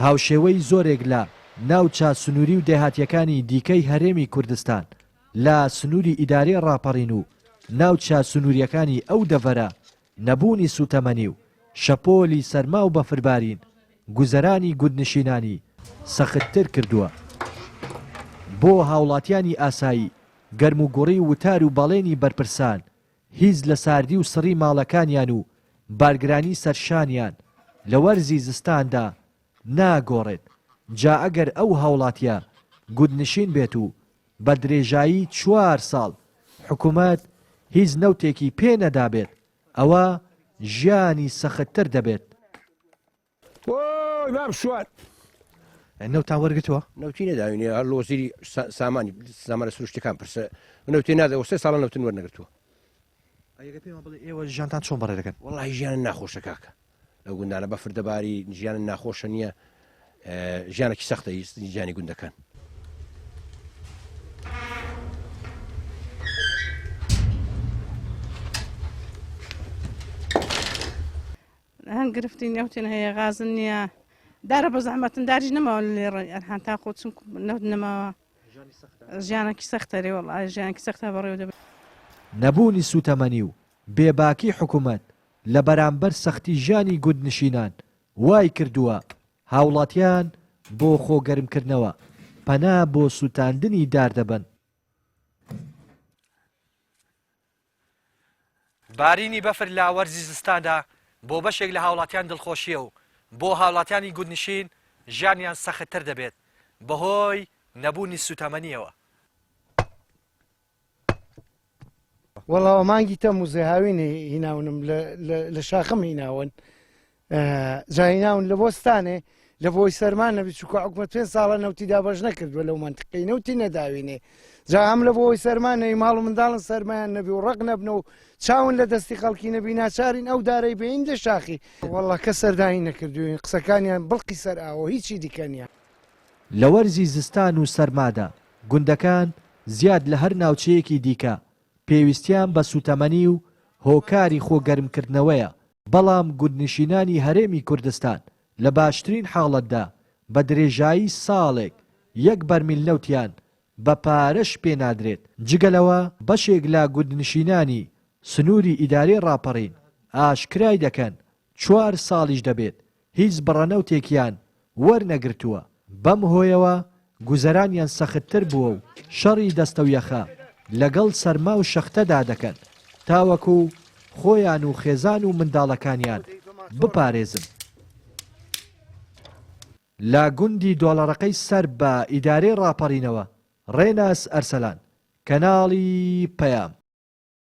هاوشێوەی زۆرێک لە ناوچە سنووری و دێهاتییەکانی دیکەی هەرێمی کوردستان لە سنووری ئیدارەی ڕاپەڕین و ناوچە سنوورییەکانی ئەو دەڤەرە نەبوونی سووتەمەنی و شەپۆلی سەرما و بەفربارین گوزەرانی گوندنشینانی سەختتر کردووە. بۆ هاوڵاتیانی ئاسایی گەرموگوڕی وتار و بەڵێنی بەرپرسان هیچ لە ساردی و سڕی ماڵەکانیان و بارگرانی سەر شانیان لە وەرزی زستاندا ناگۆڕێت، جا ئەگەر ئەو هاوڵاتیە گوندنشین بێت و بە درێژایی چوار ساڵ حکومەت هیچ نەوتێکی پێ نەدابێت ئەوا ژیانی سەختتر دەبێت. وۆی باب شوان. نەوتان وەرگرتووە؟ نەوتی نەداوینێ هەر لە وەزیری سامانی سامانە سروشتەکان پرسە نەوتێ نادە سێ ساڵە نەوتن وەرنەگرتووە. ئەگەر پێمان بڵێ ئێوە ژیانتان چۆن بەڕێ دەکەن؟ وەڵاهی ژیانە ناخۆشە کاکە لەو گوندانە بەفر دەباری ژیانە ناخۆشە نییە ژیانێکی سەختە ژیانی گوندەکان. هەن گرفتی نەوتن هەیە غازن نییە دارە بە زەحمەتن داریش نەماوە لێ ئەرهان تا خۆ چون نەوت نەماوە ژیانێکی سەختە رێ وەڵا ژیانێکی سەختە بەڕێوە دەبێت. نەبوونی سووتەمەنی و بێباکی حکومەت لە بەرامبەر سەختی ژیانی گوندنشینان وای کردووە هاوڵاتیان بۆ خۆ گەرمکردنەوە پەنا بۆ سووتاندنی دار دەبەن. بارینی بەفر لە وەرزی زستاندا بۆ بەشێک لە هاوڵاتیان دڵخۆشییە و بۆ هاوڵاتیانی گوندنشین ژیانیان سەختتر دەبێت بەهۆی نەبوونی سوتەمەنییەوە. وەڵا مانگی تەموزێ هاوینێ هیناونم لە شاخم هیناون جا هیناون لە بۆستانێ لە بۆی سەرمان نەبی چونکە حکومەت پێ ساڵە نەوتی دابەش نەکردووە لەو منتیقەی نەوتی نەداوینێ جا هەم لە بۆی سەرمان نەی ماڵ و منداڵن سەرمایان نەبی و ڕق نەبن و چاون لە دەستی خەڵکی نەبی ناچارین ئەو دارەی بین لە شاخی وەڵا کە سەردانی نەکردوین قسەکانیان بڵقی سەر ئاوە هیچی دیکە نییە. لە وەرزی زستان و سەرمادا گوندەکان زیاد لە هەر ناوچەیەکی دیکە پێویستیان بە سوتەمەنی و هۆکاری خۆ گەرمکردنەوەیە، بەڵام گوندنشینانی هەرێمی کوردستان لە باشترین حاڵەتدا بە درێژایی ساڵێک یەک بەرمیل نەوتیان بە پارەش پێ نادرێت، جگە لەوە بەشێک لە گوندنشینانی سنووری ئیدارەی ڕاپەڕین ئاشکرای دەکەن چوار ساڵیش دەبێت هیچ بڕە نەوتێکیان وەرنەگرتووە، بەم هۆیەوە گوزەرانیان سەختتر بووە و شەڕی دەستەویەخە لەگەڵ سەرما و شەختەدا دەکەن تاوەکو خۆیان و خێزان و منداڵەکانیان بپارێزن. لە گوندی دۆڵەڕەقەی سەر بە ئیدارەی ڕاپەڕینەوە، ڕێناس ئەرسەلان، کەناڵی پەیام.